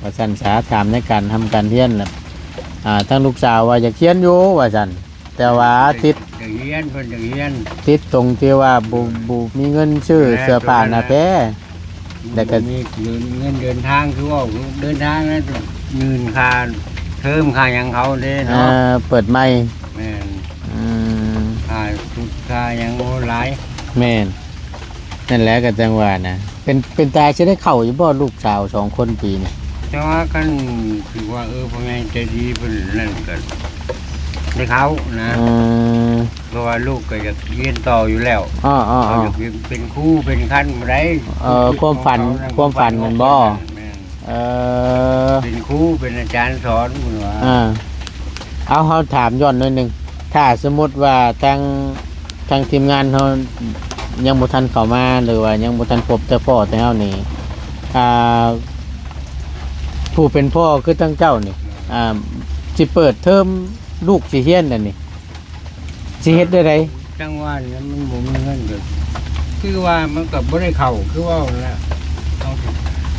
ວ່າຊັ້ນສາ. ຖາມໃນການຮ່ຳການຮຽນນະ ອ່າ ທາງລູກສາວວ່າຢາກຮຽນຢູ່ວ່າຊັ້ນ ແຕ່ວ່າຕິດ ຢາກຮຽນ ເພິ່ນຢາກຮຽນ ຕິດຕົງທີ່ວ່າບໍ່ ບໍ່ມີເງິນຊື້ເສື້ອຜ້າໜ້າແພ ແລ້ວກໍ ບໍ່ມີເງິນເດີນທາງ ຄືເວົ້າເດີນທາງນັ້ນ ຍື່ນຄ່າເທີມຄ່າຫຍັງເຂົາເດ້ເນາະ ເອີ ເປີດໃໝ່ ແມ່ນ ອືມ ຄ່າຊຸດຄ່າຫຍັງ ໂອ້ ຫຼາຍ ແມ່ນ ນັ້ນແຫຼະ ກໍຈັ່ງວ່ານະ ເປັນ ເປັນຕາຊິໄດ້ເຂົ້າຢູ່ບໍ່ ລູກສາວສອງຄົນປີນີ້? ແຕ່ວ່າຄັນຖືວ່າ ເອີ ພໍ່ໃຫຍ່ໃຈດີເພິ່ນນັ້ນກໍໄດ້ເຂົ້ານະ ອືມ ເພາະວ່າລູກກໍຢາກຮຽນຕໍ່ຢູ່ແລ້ວ ເອີໆໆ ກໍຢາກເປັນ ເປັນຄູເປັນຄັນບໍ່ໄດ້ ເອີ ຄວາມຝັນ ຄວາມຝັນແມ່ນບໍ່? ແມ່ນ ເອີ ເປັນຄູເປັນອາຈານສອນເພິ່ນວ່າ ອ່າ ເອົາ ເຮົາຖາມຍ້ອນໜ້ອຍໜຶ່ງ ຖ້າສົມມຸດວ່າທາງ ທາງທີມງານເຮົາຍັງບໍ່ທັນເຂົ້າມາ ຫຼືວ່າຍັງບໍ່ທັນພົບແຕ່ພໍ້ແຕ່ເຮົານີ້ ອ່າ ຜູ້ເປັນພໍ່ຄືທາງເຈົ້ານີ້ ອ່າ ຊິເປີດເທີມລູກຊິຮຽນແລ້ວນີ້ ຊິເຮັດແນວໃດ? ຈັ່ງວ່ານີ້ ມັນບໍ່ມີເງິນກໍ ຄືວ່າມັນກໍບໍ່ໄດ້ເຂົ້າ ຄືເວົ້ານັ້ນແຫຼະ ເອົາ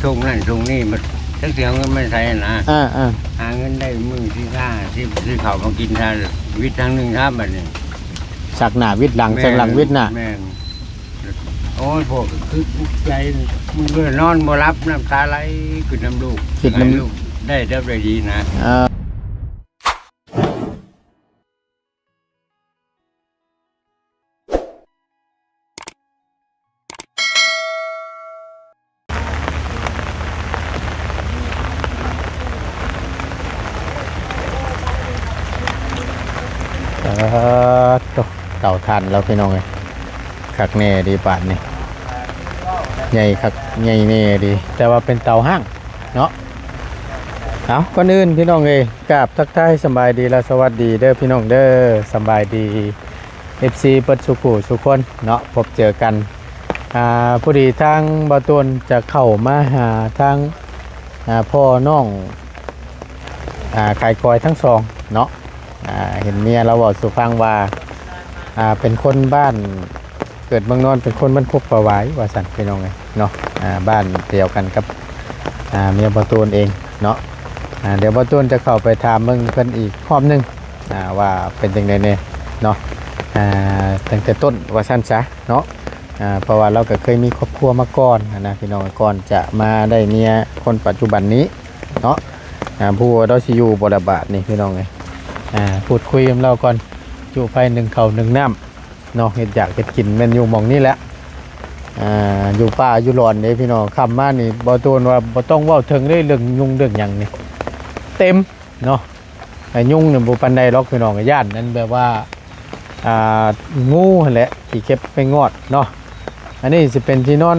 ສົ່ງນັ້ນສົ່ງນີ້ ມັນຈັກຊິເອົາເງິນມາໃສນະ ອ່າໆ ຫາເງິນໄດ້ມື້ທີ່ຫ້າ ທີ່ ທີ່ເຂົ້າມາກິນ ຖ້າວິດທາງໜຶ່ງ ຖ້າບັດນີ້ ສັກໜ້າວິດຫຼັງ ແມ່ນ ສັກຫຼັງວິດໜ້າ ແມ່ນ ໂອ້ຍ ພວກກໍຄືໃຈ ມື້ນອນບໍ່ຫຼັບ ນ້ຳຕາໄຫຼຂຶ້ນນຳລູກ ຄິດນຳ ໃຫ້ລູກໄດ້ດີນະ ເອີ. ເອີ ໂຕ ເຕົາຖ່ານແລ້ວພີ່ນ້ອງເອີຍ ຄັກແນ່ດີບາດນີ້ ໃຫຍ່ຄັກໃຫຍ່ແນ່ດີ ແຕ່ວ່າເປັນເຕົາຮ້າງເນາະ. ເອົາ ກ່ອນອື່ນພີ່ນ້ອງເອີຍ ກາບທັກທາຍສະບາຍດີ ແລະ ສະຫວັດດີເດີພີ່ນ້ອງເດີ ສະບາຍດີ ເອັຟຊີ ເບິດສູ່ຜູ້ສູ່ຄົນເນາະ ພົບເຈີກັນ ອ່າ ພໍດີທາງບ່າວໂຕນຈະເຂົ້າມາຫາທາງ ອ່າ ພໍ່ນ້ອງ ອ່າ ຂາຍກອຍທັງສອງເນາະ ອ່າ ເຫັນເມຍລາວເວົ້າສູ່ຟັງວ່າ ອ່າ ເປັນຄົນບ້ານເກີດເມືອງນອນ ເປັນຄົນບ້ານໂຄກປາຫວາຍວ່າຊັ້ນພີ່ນ້ອງເອີຍເນາະ ອ່າ ບ້ານດຽວກັນກັບ ອ່າ ເມຍບ່າວໂຕນເອງເນາະ ອ່າ ດຽວບ່າວໂຕນຈະເຂົ້າໄປຖາມເບິ່ງເພິ່ນອີກຮອບໜຶ່ງ ອ່າ ວ່າເປັນຈັ່ງໃດແດ່ເນາະ ອ່າ ຕັ້ງແຕ່ຕົ້ນວ່າຊັ້ນຊະເນາະ ອ່າ ເພາະວ່າລາວກໍເຄີຍມີຄອບຄົວມາກ່ອນຫັ້ນນະພີ່ນ້ອງ ກ່ອນຈະມາໄດ້ເມຍຄົນປັດຈຸບັນນີ້ເນາະ ອ່າ ບໍ່ຮູ້ວ່າລາວຊິຢູ່ບໍ່ລະບາດນີ້ພີ່ນ້ອງເອີຍ ອ່າ ພູດຄຸຍນຳລາວກ່ອນ ຈຸໄຟ ໜຶ້ງເຂົ້າໜຶ້ງນ້ຳ ເນາະ ເຮັດຢາກເຮັດກິນແມ່ນຢູ່ໝ່ອງນີ້ແຫຼະ ອ່າ ຢູ່ປ່າຢູ່ລອນເດ້ພີ່ນ້ອງ ຄ່ຳມານີ້ ບ່າວໂຕນວ່າບໍ່ຕ້ອງເວົ້າເຖິງເລີຍ ເລື່ອງຍຸງເລື່ອງຫຍັງນີ້ ເຕັມເນາະ ແຕ່ຍຸງນີ້ບໍ່ປານໃດດອກພີ່ນ້ອງ ຢ້ານນັ້ນແບບວ່າ ອ່າ ງູຫັ້ນແຫຼະ ຂີ້ເຂັບໄປງອດເນາະ ອັນນີ້ຊິເປັນທີ່ນອນ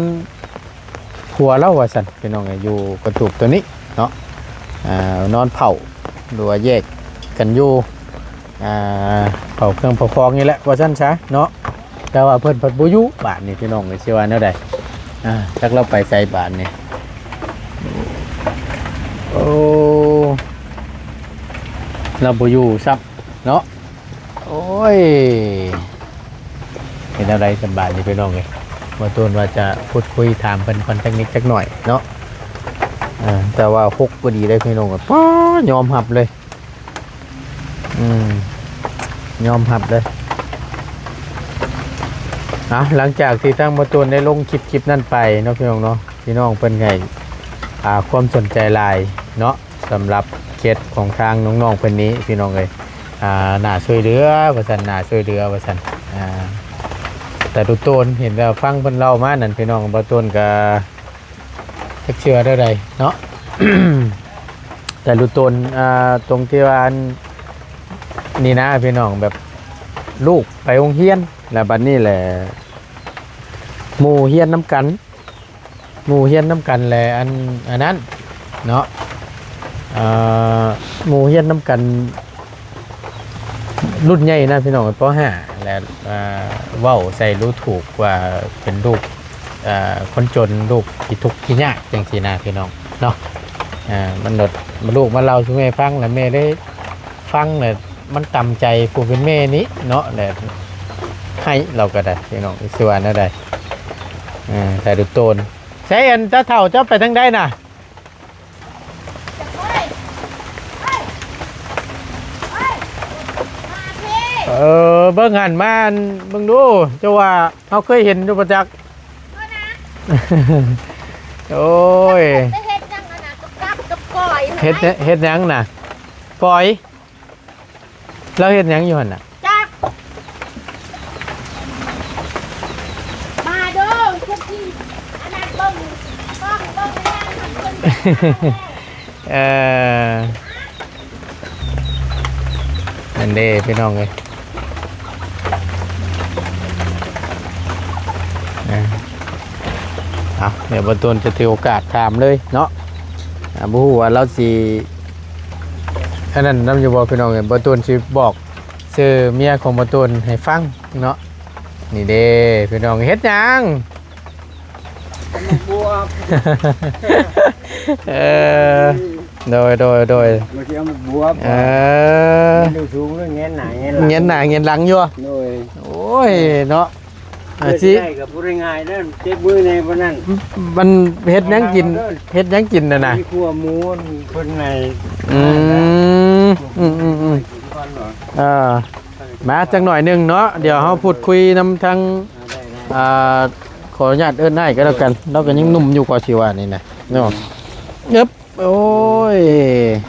ຜົວລາວວ່າຊັ້ນພີ່ນ້ອງເອີຍ ຢູ່ກະຕູບໂຕນີ້ເນາະ ອ່າ ນອນເຝົ້າ ຫຼືວ່າແຍກກັນຢູ່ ອ່າ ເຝົ້າເຄື່ອງເຝົ້າຂອງນີ້ແຫຼະວ່າຊັ້ນຊະເນາະ ແຕ່ວ່າເພິ່ນພັດບໍ່ຢູ່ບາດນີ້ພີ່ນ້ອງເອີຍ ຊິວ່າແນວໃດ ອ່າ ຈັກລາວໄປໃສບາດນີ້ ໂອ້ ລາວບໍ່ຢູ່ຊ້ຳເນາະ. ໂອ້ຍ ເປັນແນວໃດສະບາຍດີພີ່ນ້ອງເອີຍ ບ່າວໂຕນວ່າຈະພູດຄຸຍຖາມເພິ່ນກ່ອນຈັກນິດຈັກໜ້ອຍເນາະ ເອີ ແຕ່ວ່າຫົກພໍດີເດ້ພີ່ນ້ອງເອີຍ ປ້າ ຍອມຮັບເລີຍ ອືມ ຍອມຮັບເລີຍ ອ່າ ຫຼັງຈາກທີ່ທາງບ່າວໂຕນໄດ້ລົງຄລິບ ຄລິບນັ້ນໄປເນາະພີ່ນ້ອງເນາະ ພີ່ນ້ອງເພິ່ນໃຫ້ ອ່າ ຄວາມສົນໃຈຫຼາຍເນາະ ສຳລັບເຂດຂອງທາງນ້ອງໆເພິ່ນນີ້ພີ່ນ້ອງເອີຍ ອ່າ ໜ້າຊ່ວຍເຫຼືອວ່າຊັ້ນ ໜ້າຊ່ວຍເຫຼືອວ່າຊັ້ນ ອ່າ ແຕ່ດູໂຕນ ເຫັນແຕ່ຟັງເພິ່ນເລົ່າມານັ້ນ ພີ່ນ້ອງ ບ່າວໂຕນກໍຈັກເຊື່ອແນວໃດເນາະ ແຕ່ດູໂຕນ ອ່າ ຕົງທີ່ວ່າອັນນີ້ນະພີ່ນ້ອງ ແບບລູກໄປໂຮງຮຽນ ແລ້ວບັດນີ້ແຫຼະ ໝູ່ຮຽນນຳກັນ ໝູ່ຮຽນນຳກັນແຫຼະ ອັນ ອັນນັ້ນເນາະ ເອີ ໝູ່ຮຽນນຳກັນລຸ້ນໃຫຍ່ນະພີ່ນ້ອງ ປໍຫ້າ ແລະ ເວົ້າໃສ່ດູຖູກວ່າເປັນລູກ ເອີ ຄົນຈົນ ລູກຂີ້ທຸກຂີ້ຍາກ ຈັ່ງຊີ້ນະພີ່ນ້ອງເນາະ ເອີ ມັນໂດດ ລູກມາເລົ່າສູ່ແມ່ຟັງ ແລ້ວແມ່ໄດ້ ຟັງແລ້ວມັນຕຳໃຈຜູ້ເປັນແມ່ນີ້ເນາະ ແລ້ວໃຫ້ລາວກໍໄດ້ພີ່ນ້ອງ ຊິວ່າແນວໃດ ເອີ ແຕ່ດູໂຕນ ໃສ ອັນຕາເຖົ້າເຈົ້າໄປທາງໃດນະ? ເ ເອີ ເບິ່ງຫັ້ນ ມາ ອັນ ເບິ່ງດູ ເຈົ້າວ່າເຮົາເຄີຍເຫັນຢູ່ບໍ່ຈັກ? ໂອ້ຍ ໄປເຮັດຫຍັງອັນນັ້ນ ກັບກັບກັບກ້ອຍຫັ້ນ ເຮັດ ນະ ເຮັດຫຍັງນະ? ກ້ອຍ ລາວເຮັດຫຍັງຢູ່ຫັ້ນນະ? ຈັກ ມາເດີ ພວກທີ່ອັນນັ້ນເບິ່ງກ້ອງ ເບິ່ງອັນນັ້ນ ເອີ ນັ້ນເດ້ພີ່ນ້ອງເອີຍ ເອົາ ດຽວບ່າວຕູນຈະຖືໂອກາດຖາມເລີຍເນາະ ອ່າ ບໍ່ຮູ້ວ່າລາວຊິອັນນັ້ນນຳຢູ່ບໍ່ພີ່ນ້ອງເອີຍ ບ່າວຕູນຊິບອກຊື່ເມຍຂອງບ່າວຕູນໃຫ້ຟັງເນາະ ນີ້ເດ້ພີ່ນ້ອງ ເຮັດຫຍັງ? ເອີ ໂດຍ ໂດຍ ໂດຍ ມາຊິເອົາໝາກບວບ ເອີ ມັນຢູ່ສູງເລີຍ ແງນໜ້າແງນຫຼັງ ແງນໜ້າແງນຫຼັງຢູ່ ໂດຍ ໂອ້ຍ ເນາະ ເອີ ຊິໄດ້ກໍບໍ່ໄດ້ງ່າຍເດີ ເຈັບມືແດ່ປານນັ້ນ ມັນເຮັດຫຍັງກິນ ເຮັດຫຍັງກິນນະນະ ມີຂົ້ວໝູເພິ່ນໃຫ້ ອືມ ອືມ ເອີ ມາຈັກໜ້ອຍໜຶ່ງເນາະ ດຽວເຮົາພູດຄຸຍນຳທາງ ອ່າ ຂໍອະນຸຍາດເອີ້ນອ້າຍກໍແລ້ວກັນ ລາວກໍຍັງໜຸ່ມຢູ່ ກໍຊິວ່ານີ້ນະເນາະ ອືມ ເອີບ ໂອ້ຍ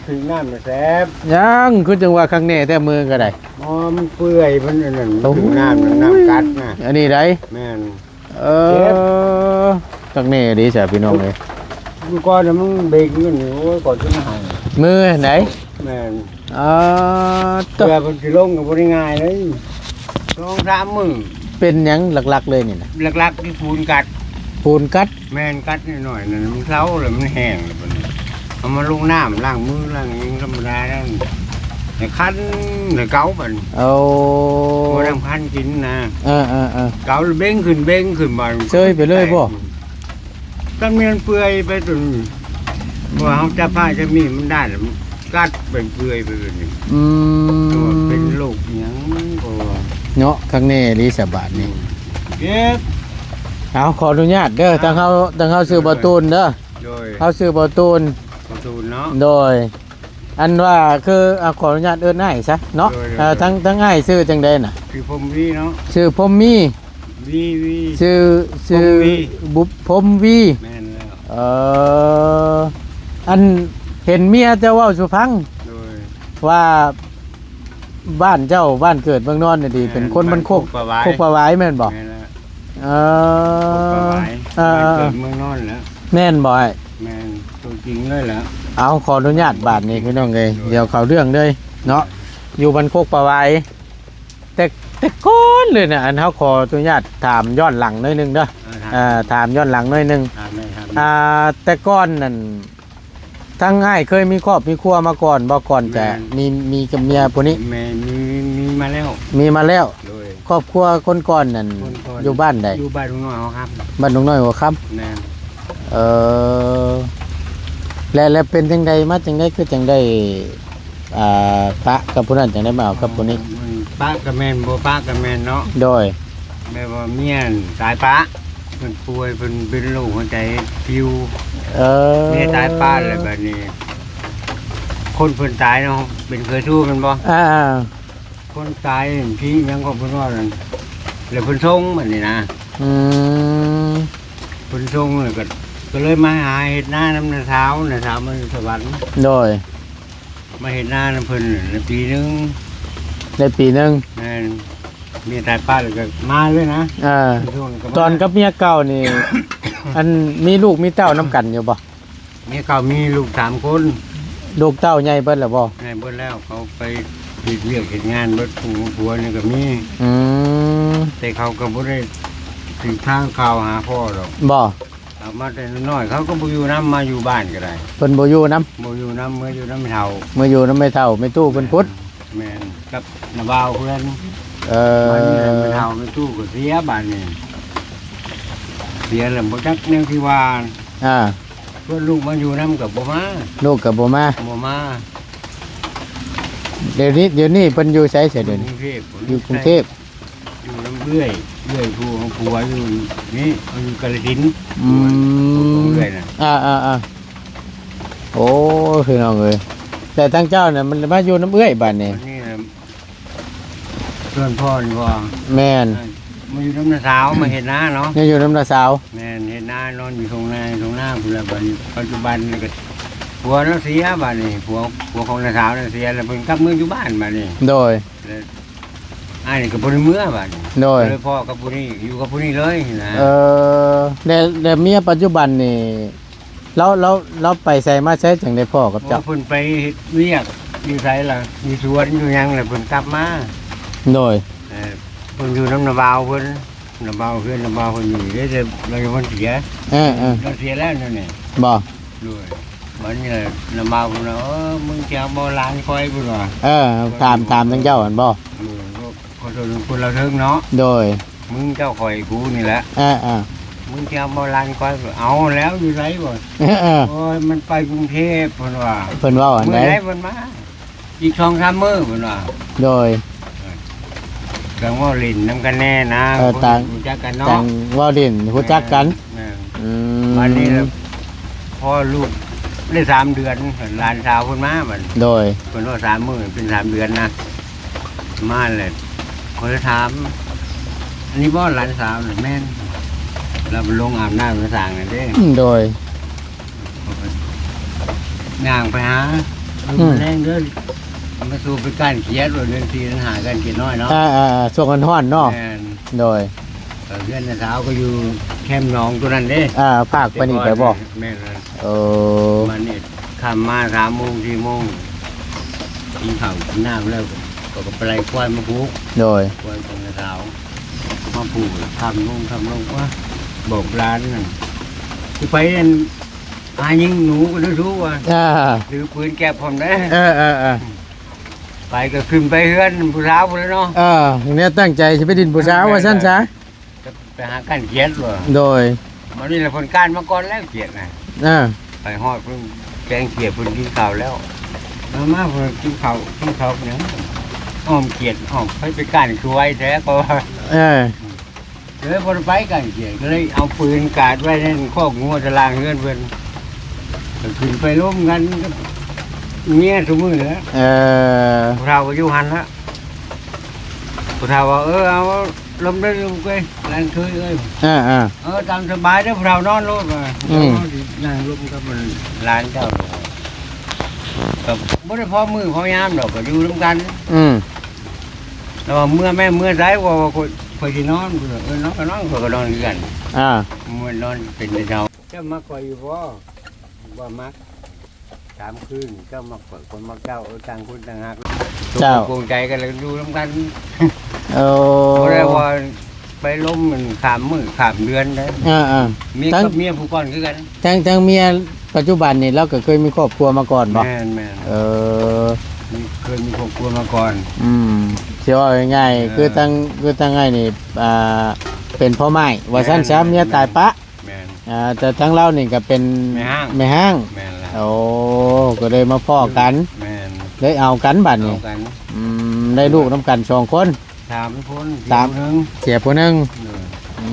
ຖືກນ້ຳແຊບ ຍັງ ຄືຈັ່ງວ່າຄັກແນ່ແທ້ ມືກໍໄດ້ ອໍ ມັນເປື່ອຍ ມັນອັນນັ້ນ ໂອ້ຍ ຖືກນ້ຳ ນ້ຳກັດນະ ອັນນີ້ໃດ ແມ່ນ ເອີ ເຈັບ ຄັກແນ່ເດ້ຊະພີ່ນ້ອງເອີຍ ມື້ກ່ອນນະມັນເບັງຢູ່ນີ້ ໂອ້ຍ ກໍຈົນຫາຍ ມືໃດ ແມ່ນ ອ່າ ເພື່ອເພິ່ນຊິລົງກໍບໍ່ໄດ້ງ່າຍເລີຍ ສອງສາມມື້ ເປັນຫຍັງຫຼັກໆເລີຍນີ້ນະ? ຫຼັກໆຄືຝຸ່ນກັດ ຝຸ່ນກັດ ແມ່ນ ກັດໜ້ອຍໆນັ້ນ ມັນເຊົາແລ້ວ ມັນແຫ້ງແລ້ວບັດນີ້ ເອົາມາລົງນ້ຳລ້າງມືລ້າງຫຍັງທຳມະດາແລ້ວ ແລ້ວຄັນ ແລ້ວເກົາບັດນີ້ ໂອ້ ບໍ່ນ້ຳຄັນກິນນະ ເອີໆໆ ເກົາແລ້ວເບັງຂຶ້ນເບັງຂຶ້ນບັດນີ້ ເຊີຍໄປເລີຍບໍ່? ຕອນນີ້ມັນເປື່ອຍໄປຈົນ ເພາະວ່າເຮົາຈັບຜ້າຈັບມີດມັນດ້ານ ກັດໄປເປື່ອຍໄປແບບນີ້ ອືມ ເປັນໂລກອີ່ຫຍັງກໍວ່າ ເນາະ ຄັກແນ່ອີ່ຫຼີສະບາດນີ້ ເຈັບ ເອົາ ຂໍອະນຸຍາດເດີ ເອົາ ທາງເຮົາ ທາງເຮົາຊື່ບ່າວຕູນເດີ ໂດຍ ເຮົາຊື່ບ່າວຕູນ ບ່າວຕູນເນາະ ໂດຍ ອັນວ່າຄື ເອົາ ຂໍອະນຸຍາດເອີ້ນອ້າຍຊະເນາະ ໂດຍໆ ເອີ ທາງ ທາງອ້າຍຊື່ຈັ່ງໃດນະ? ຊື່ພົມວີເນາະ ຊື່ພົມວີ ວີ ວີ ຊື່ ຊື່ພົມວີ ບຸ ພົມວີ ແມ່ນແລ້ວ ເອີ ອັນເຫັນເມຍເຈົ້າເວົ້າສູ່ຟັງ ໂດຍ ວ່າບ້ານເຈົ້າ ບ້ານເກີດເມືອງນອນນີ້ ແມ່ນ ເປັນຄົນບ້ານໂຄກ ໂຄກປາຫວາຍ ໂຄກປາຫວາຍແມ່ນບໍ່? ແມ່ນແລ້ວ ເອີ ໂຄກປາຫວາຍ ເອີ ບ້ານເກີດເມືອງນອນແລ້ວ ແມ່ນບໍ່ອ້າຍ? ແມ່ນ ຕົວຈິງເລີຍແຫຼະ ເອົາ ຂໍອະນຸຍາດບາດນີ້ພີ່ນ້ອງເອີຍ ໂດຍ ດຽວເຂົ້າເລື່ອງເລີຍເນາະ ຢູ່ບ້ານໂຄກປາຫວາຍ ແຕ່ ແຕ່ກ່ອນເລີຍນະ ອັນເຮົາຂໍອະນຸຍາດຖາມຍ້ອນຫຼັງໜ້ອຍໜຶ່ງເດີ ເອີ ຖາມ ເອີ ຖາມຍ້ອນຫຼັງໜ້ອຍໜຶ່ງ ຖາມໄດ້ ຖາມໄດ້ ອ່າ ແຕ່ກ່ອນນັ້ນ ທາງອ້າຍເຄີຍມີຄອບມີຄົວມາກ່ອນບໍ່? ກ່ອນຈະ ແມ່ນ ມີ ມີກັບເມຍຜູ້ນີ້ ແມ່ນ ມີ ມີມາແລ້ວ ມີມາແລ້ວ ໂດຍ ຄອບຄົວຄົນກ່ອນນັ້ນ ຄົນກ່ອນ ຢູ່ບ້ານໃດ? ຢູ່ບ້ານໜຸ່ງນ້ອຍຫົວຄຳ ບ້ານໜຸ່ງນ້ອຍຫົວຄຳ ແມ່ນ ເອີ ແລະ ແລະເປັນຈັ່ງໃດ ມາຈັ່ງໃດ ຄືຈັ່ງໄດ້ ອ່າ ປະກັບຜູ້ນັ້ນ ຈັ່ງໄດ້ມາເອົາກັບຜູ້ນີ້? ອໍ ມັນປະກໍແມ່ນ ບໍ່ປະກໍແມ່ນເນາະ ໂດຍ ແບບວ່າເມຍຕາຍປະ ເພິ່ນປ່ວຍ ເພິ່ນເປັນໂລກຫົວໃຈປິວ ເອີ ເມຍຕາຍປະ ແລ້ວບາດນີ້ ຄົນເພິ່ນຕາຍເນາະ ເປັນເຄືຍຊູ້ແມ່ນບໍ່? ອ່າໆ ຄົນຕາຍທີ່ຫຍັງກໍເພິ່ນວ່ານັ້ນ ແລ້ວເພິ່ນສົ່ງບາດນີ້ນະ ອືມ ເພິ່ນສົ່ງ ແລ້ວກໍ ກໍເລີຍມາຫາເຮັດນານຳນ້າສາວ ນ້າສາວມາຢູ່ສະຫວັນ ໂດຍ ມາເຮັດນານຳເພິ່ນໄດ້ປີໜຶ່ງ ໄດ້ປີໜຶ່ງ ແມ່ນ ເມຍຕາຍປະແລ້ວກໍມາເລີຍນະ ເອີ ເພິ່ນສົ່ງແລ້ວກໍມາ ຕອນກັບເມຍເກົ່ານີ້ ອັນ ມີລູກມີເຕົ້ານຳກັນຢູ່ບໍ່? ເມຍເກົ່າມີລູກສາມຄົນ ລູກເຕົ້າໃຫຍ່ເບິດແລ້ວບໍ່? ໃຫຍ່ເບິດແລ້ວ ເຂົາໄປເຮັດວຽກເຮັດງານເບິດ ຜູ້ ຜົວນີ້ກໍມີ ອືມ ແຕ່ເຂົາກໍບໍ່ໄດ້ຕິດທາງຂ່າວຫາພໍ່ດອກ ບໍ່? ເອົາມາແຕ່ນ້ອຍໆ ເຂົາກໍບໍ່ຢູ່ນຳ ມາຢູ່ບ້ານກໍໄດ້ ເພິ່ນບໍ່ຢູ່ນຳ ບໍ່ຢູ່ນຳ ເມືອຢູ່ນຳແມ່ເຖົ້າ ເມືອຢູ່ນຳແມ່ເຖົ້າ ແມ່ຕູ້ເພິ່ນພຸດ ແມ່ນ ກັບນ້າບ່າວເພື່ອນ ເອີ ມາຢູ່ນຳແມ່ເຖົ້າ ແມ່ຕູ້ກໍເສຍບາດນີ້ ເສຍແລ້ວບໍ່ຈັກແນວຊິວ່າ ອ່າ ເພື່ອນລູກມາຢູ່ນຳກໍບໍ່ມາ ລູກກໍບໍ່ມາ ບໍ່ມາ ດຽວນີ້ ດຽວນີ້ເພິ່ນຢູ່ໃສຊະ ດຽວນີ້? ຢູ່ກຸງເທບ ຢູ່ກຸງເທບ ຢູ່ນຳເອື້ອຍ ເອື້ອຍຜູ້ເອົາຜົວຢູ່ນີ້ ເອົາຢູ່ກາລະສິນ ອືມ ເອື້ອຍນະ ອ່າໆໆ ໂອ້ ພີ່ນ້ອງເອີຍ ແຕ່ທາງເຈົ້ານະ ມັນມາຢູ່ນຳເອື້ອຍບາດນີ້ ບາດນີ້ນະ ສ່ວນພໍ່ນີ້ບໍ່ ແມ່ນ ມາຢູ່ນຳນ້າສາວ ມາເຮັດນາເນາະ ຍັງຢູ່ນຳນ້າສາວ ແມ່ນ ເຮັດນາ ນອນຢູ່ທົ່ງນາ ທົ່ງນາພຸ້ນແຫຼະ. ບັດນີ້ປັດຈຸບັນນີ້ກໍ ຜົວລາວເສຍ ບັດນີ້ ຜົວ ຜົວຂອງນ້າສາວນັ້ນເສຍ ແລ້ວເພິ່ນກັບເມືອຢູ່ບ້ານ ບັດນີ້ ໂດຍ ແລ້ວອ້າຍນີ້ກໍບໍ່ໄດ້ເມືອ ບັດນີ້ ໂດຍ ກໍເລີຍພໍ້ກັບຜູ້ນີ້ ຢູ່ກັບຜູ້ນີ້ເລີຍນະ. ເອີ ແລ້ວ ແລ້ວເມຍປັດຈຸບັນນີ້ ລາວ ລາວ ລາວໄປໃສມາໃສ ຈັ່ງໄດ້ພໍ້ກັບເຈົ້າ? ໂອ້ ເພິ່ນໄປເຮັດວຽກຢູ່ໃສລະ ຢູ່ສວນຢູ່ຫຍັງລະ ເພິ່ນກັບມາ ໂດຍ ເອີ ເພິ່ນຢູ່ນຳນ້າບ່າວເພິ່ນ ນ້າບ່າວເພິ່ນ ນ້າບ່າວເພິ່ນຢູ່ເດ້ ແຕ່ລາວຍັງບໍ່ເສຍ ເອີໆ ລາວເສຍແລ້ວແນວນີ້ ບໍ່ ໂດຍ ບັດນີ້ລະນ້າບ່າວເພິ່ນວ່າ ເອີ ມຶງຊິເອົາບໍ່ຫຼານຂ້ອຍ ເພິ່ນວ່າ ເອີ ຖາມ ຖາມທາງເຈົ້າຫັ້ນບໍ່? ໂດຍ ຂໍໂທດນຳຄົນລາວເທິງເນາະ ໂດຍ ມຶງເຈົ້າຂ້ອຍກູນີ້ແຫຼະ ເອີໆ ມຶງຊິເອົາບໍ່ຫຼານຂ້ອຍ? ເອົາແລ້ວ ຢູ່ໃສບໍ່? ເອີໆ ໂອ້ຍ ມັນໄປກຸງເທບ ເພິ່ນວ່າ ເພິ່ນເວົ້າອັນໃດ? ມື້ໃດເພິ່ນມາ ອີກສອງສາມມື້ ເພິ່ນວ່າ ໂດຍ ຕ່າງເວົ້າຫຼິ້ນນຳກັນແດ່ນະ ເອີ ຕ່າງ ຮູ້ຈັກກັນເນາະ ຕ່າງເວົ້າຫຼິ້ນຮູ້ຈັກກັນ ແມ່ນ ອືມ ບັດນີ້ລະ ພໍ້ລູກໄດ້ສາມເດືອນ ຫຼານສາວເພິ່ນມາ ບັດ ໂດຍ ເພິ່ນວ່າສາມມື້ເປັນສາມເດືອນນະ ມາແລ້ວ ຂ້ອຍເລີຍຖາມ ອັນນີ້ບໍ່ຫຼານສາວນະ? ແມ່ນ ລາວໄປລົງອາບນ້ຳໃນສາງນັ້ນເດ້ ອືມ ໂດຍ ຍ່າງໄປຫາ ອືມ ແລງເດີ ມາສູ່ເປັນການຂຽດ ເດືອນສີ່ເດືອນຫ້າ ການຂຽດນ້ອຍເນາະ ອ່າໆໆ ຊ່ວງຮ້ອນໆເນາະ ແມ່ນ ໂດຍ ເອີ ເຮືອນນ້າສາວກໍຢູ່ແຄມໜອງຕົວນັ້ນເດ້ ອ່າ ພາກໄປນີ້ໄປບໍ່? ແມ່ນ ເອີ ມານີ້ຄ່ຳມາສາມໂມງ ສີ່ໂມງ ກິນເຂົ້າກິນນ້ຳແລ້ວ ກໍ ກໍໄປໄລ່ຄວາຍມາຜູກ ໂດຍ ຄວາຍຂອງນ້າສາວ ມາຜູກ ຄ່ຳລົງ ຄ່ຳລົງ ໂອ້ຍ ບອກຫຼານນັ້ນ ຊິໄປອັນ ຫາຍິງໜູກໍໄດ້ຮູ້ວ່າ ອ່າ ຖືປືນແກັບພ້ອມເດ້ ເອີໆໆ ໄປກໍຂຶ້ນໄປເຮືອນຜູ້ສາວພຸ້ນແຫຼະເນາະ ເອີ ແນວຕັ້ງໃຈຊິໄປດິນຜູ້ສາວ ເອີ ວ່າຊັ້ນຊະ ຈະໄປຫາການຂຽດບໍ່? ໂດຍ ບັດນີ້ລະເພິ່ນການມາກ່ອນແລ້ວຂຽດນະ ອ່າ ໄປຮອດເພິ່ນແກງຂຽດ ເພິ່ນກິນເຂົ້າແລ້ວ ມາ ມາ ເພິ່ນກິນເຂົ້າ ກິນເຂົ້າຫຍັງ ອ້ອມຂຽດ ອ້ອມ ໃຜໄປການຄືໄວແທ້ ເພາະວ່າ ເອີ ເລີຍບໍ່ໄດ້ໄປການຂຽດ ກໍເລີຍເອົາປືນກາດໄວ້ໃນຄອກງົວຕາລ່າງເຮືອນເພິ່ນ ກໍຂຶ້ນໄປລົມກັນກັບເມຍຊຸມື້ແຫຼະ ເອີ ຜູ້ເຖົ້າກໍຢູ່ຫັ້ນລະ ຜູ້ເຖົ້າວ່າ ເອີ ເອົາລົມເດີລູກເອີຍ ຫຼານເຂີຍເອີຍ ເອີໆ ເອີ ຕາມສະບາຍເດີ ຜູ້ເຖົ້ານອນໂລດວ່າ ອືມ ເຮົາຊິນັ່ງລົມກັບຫຼານເຈົ້າ ກໍບໍ່ໄດ້ພໍມື້ພໍຍາມດອກ ກໍຢູ່ນຳກັນ ອືມ ແລ້ວວ່າເມືອແມ່ ເມືອໃສ ວ່າ ວ່າຂ້ອຍ ຂ້ອຍຊິນອນ ເອີ ນອນກໍນອນ ຂ້ອຍກໍນອນຄືກັນ ອ່າ ເມືອນອນເປັນແຕ່ເຊົ້າ ເຈົ້າມັກຂ້ອຍຢູ່ບໍ່? ບໍ່ມັກ ສາມຄືນ ເຈົ້າມັກຂ້ອຍ ຂ້ອຍມັກເຈົ້າ ເອີ ຕ່າງຄົນຕ່າງຮັກ ເຈົ້າ ຕົກລົງປົງໃຈກັນ ແລ້ວຢູ່ນຳກັນ ໂອ້ ບໍ່ໄດ້ວ່າໄປລົມມັນຂ້າມມື້ຂ້າມເດືອນໃດ ອ່າໆ ເມຍກັບເມຍຜູ້ກ່ອນຄືກັນ ທັງ ທັງເມຍປັດຈຸບັນນີ້ ລາວກໍເຄີຍມີຄອບຄົວມາກ່ອນບໍ່? ແມ່ນໆ ເອີ ມີ ເຄີຍມີຄອບຄົວມາກ່ອນ ອືມ ຊິເວົ້າງ່າຍໆ ເອີ ຄືທາງ ຄືທາງອ້າຍນີ້ ອ່າ ເປັນພໍ່ໝ້າຍວ່າຊັ້ນຊະ ແມ່ນໆ ເມຍຕາຍປະ ແມ່ນ ອ່າ ແຕ່ທາງລາວນີ້ກໍເປັນແມ່ຮ້າງ ແມ່ຮ້າງ ແມ່ນລະ ໂອ້ ກໍເລີຍມາພໍ້ກັນ ແມ່ນ ໄດ້ເອົາກັນບັດນີ້ ເອົາກັນ ອືມ ໄດ້ລູກນຳກັນສອງຄົນ ສາມຄົນ ສາມ ເສຍຜູ້ໜຶ່ງ ເສຍຜູ້ໜຶ່ງ ໂດຍ ອື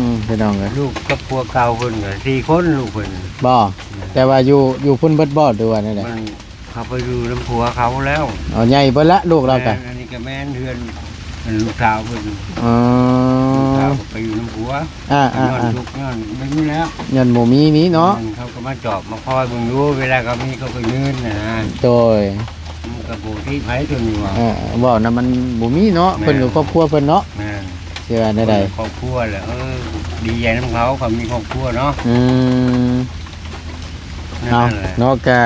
ມ ພີ່ນ້ອງເອີຍ ລູກກັບຜົວເກົ່າເພິ່ນກໍສີ່ຄົນ ລູກເພິ່ນ ບໍ່ ແມ່ນ ແຕ່ວ່າຢູ່ ຢູ່ພຸ້ນເບິດບໍ່ ຫຼືວ່າແນວໃດ? ມັນ ເຂົາໄປຢູ່ນຳຜົວເຂົາແລ້ວ ອໍ ໃຫຍ່ເບິດລະ ລູກລາວກະ ແມ່ນ ອັນນີ້ກະແມ່ນເຮືອນ ອັນລູກສາວເພິ່ນ ອໍ ລູກສາວໄປຢູ່ນຳຜົວ ອ່າໆໆ ຍ້ອນທຸກຍ້ອນແບບນີ້ແຫຼະ ຍ້ອນບໍ່ມີນີ້ເນາະ ແມ່ນ ເຂົາກໍມາຈອບມາຄອຍເບິ່ງຢູ່ ເວລາເຂົາມີເຂົາກໍຍື່ນນະ ໂດຍ ມັນກໍບໍ່ຕິໃຜຕົວນີ້ວ່າ ເອີ ເວົ້ານຳມັນບໍ່ມີເນາະ ແມ່ນ ເພິ່ນກໍຄອບຄົວເພິ່ນເນາະ ແມ່ນ ຊິວ່າແນວໃດ ເພິ່ນຄອບຄົວແຫຼະ ເອີ ດີໃຈນຳເຂົາ ເຂົາມີຄອບຄົວເນາະ ອືມ ນັ້ນແຫຼະ ເນາະ ກະ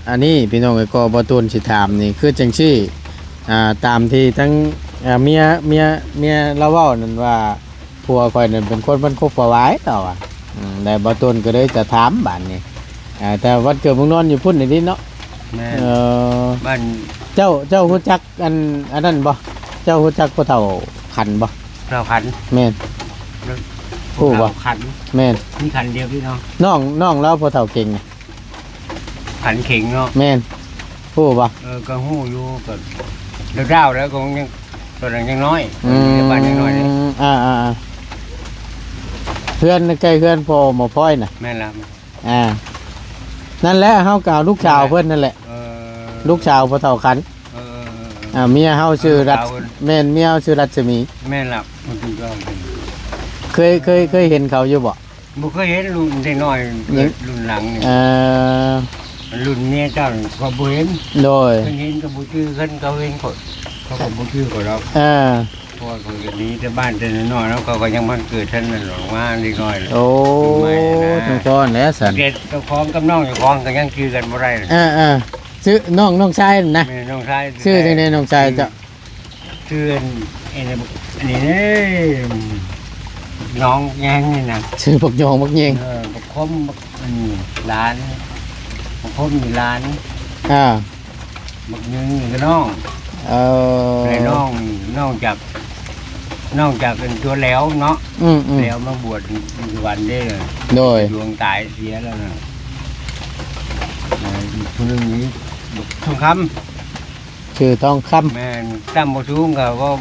ອັນນີ້ພີ່ນ້ອງເອີຍ ກໍບ່າວຕູນຊິຖາມນີ້ ຄືຈັ່ງຊີ້ ອ່າ ຕາມທີ່ທັງ ອ່າ ເມຍ ເມຍ ເມຍລາວເວົ້ານັ້ນວ່າ ຜົວຂ້ອຍນັ້ນເປັນຄົນມັນຄົບປະຫວາຍ ລາວວ່າ ອືມ ແລ້ວບ່າວຕູນກໍເລີຍຈະຖາມບາດນີ້ ອ່າ ແຕ່ວັນເກີດເມືອງນອນຢູ່ພຸ້ນນີ້ເນາະ ແມ່ນ ເອີ ບ້ານ ເຈົ້າ ເຈົ້າຮູ້ຈັກອັນ ອັນນັ້ນບໍ່? ເຈົ້າຮູ້ຈັກພໍ່ເຖົ້າຂັນບໍ່? ພໍ່ເຖົ້າຂັນ ແມ່ນ ຜູ້ເຖົ້າ ຜູ້ບໍ່? ຂັນ ແມ່ນ ມີຂັນດຽວນີ້ເນາະ ນ້ອງ ນ້ອງລາວພໍ່ເຖົ້າເກັ່ງ ຂັນເຄັ່ງເນາະ ແມ່ນ ຮູ້ບໍ່? ເອີ ກໍຮູ້ຢູ່ ກໍດາວໆແລ້ວ ກໍຍັງ ຕອນນັ້ນຍັງນ້ອຍ ອືມ ຕອນນີ້ບ້ານຍັງນ້ອຍເດ້ ອ່າໆ ເຮືອນໃກ້ເຮືອນພໍ່ໝໍພອຍນະ ແມ່ນລະ ອ່າ ນັ້ນແຫຼະ ເຮົາກໍເອົາລູກສາວເພິ່ນນັ້ນແຫຼະ ເອີ ລູກສາວພໍ່ເຖົ້າຂັນ ເອີ ອ່າ ເມຍເຮົາຊື່ລັດ ນ້ອງສາວເພິ່ນ ແມ່ນ ເມຍເຮົາຊື່ລັດສະໝີ. ແມ່ນລະ ມັນຄືເກົ່າ. ເຄີຍ ເຄີຍ ເຄີຍເຫັນເຂົາຢູ່ບໍ່? ບໍ່ເຄີຍເຫັນ ລຸ້ນນ້ອຍໆ ຍັງ ລຸ້ນຫຼັງນີ້ ເອີ ລຸ້ນເມຍເຈົ້ານີ້ຂ້ອຍບໍ່ເຫັນ. ໂດຍ ເພິ່ນເຫັນກໍບໍ່ຈື່ກັນ ເຂົາເຫັນຂ້ອຍ ເຂົາກໍບໍ່ຈື່ຂ້ອຍດອກ. ເອີ ເພາະວ່າຂ້ອຍກໍໜີແຕ່ບ້ານແຕ່ນ້ອຍໆ ແລ້ວເຂົາກໍຍັງບໍ່ທັນເກີດທັນນັ້ນດອກ ມາເດັກນ້ອຍ. ໂອ້ ໃໝ່ໆນະ ສົມພອນແຫຼະຊັ້ນ ແຕ່ເຈົ້າຂອງກັບນ້ອງເຈົ້າຂອງກໍຍັງຈື່ກັນບໍ່ໄດ້. ເອີໆ ຊື່ນ້ອງ ນ້ອງຊາຍນັ້ນນະ. ແມ່ນ ນ້ອງຊາຍ. ຊື່ຈັ່ງໃດນ້ອງຊາຍເຈົ້າ? ຊື່ ອັນ ອັນນີ້ເດ້ ນ້ອງຫຍັງນີ້ນະ ຊື່ບັກຍອງບັກແຍງ. ເອີ ບັກຄົມ ບັກ ອັນນີ້ຫຼານ ບັກຄົມນີ້ຫຼານ. ອ່າ ບັກຍຶງນີ້ກໍນ້ອງ. ເອີ ແລະນ້ອງ ນ້ອງຈາກ ນ້ອງຈາກອັນຕົວແຫຼວເນາະ. ອືມໆ ແຫຼວມາບວດຢູ່ສະຫວັນເດ້. ໂດຍ ດວງຕາຍເສຍແລ້ວນະ. ເອີ ອີກຜູ້ໜຶ່ງນີ້ບັກທອງຄຳ. ຊື່ທອງຄຳ. ແມ່ນ ຕ່ຳບໍ່ສູງກໍເວົ້າ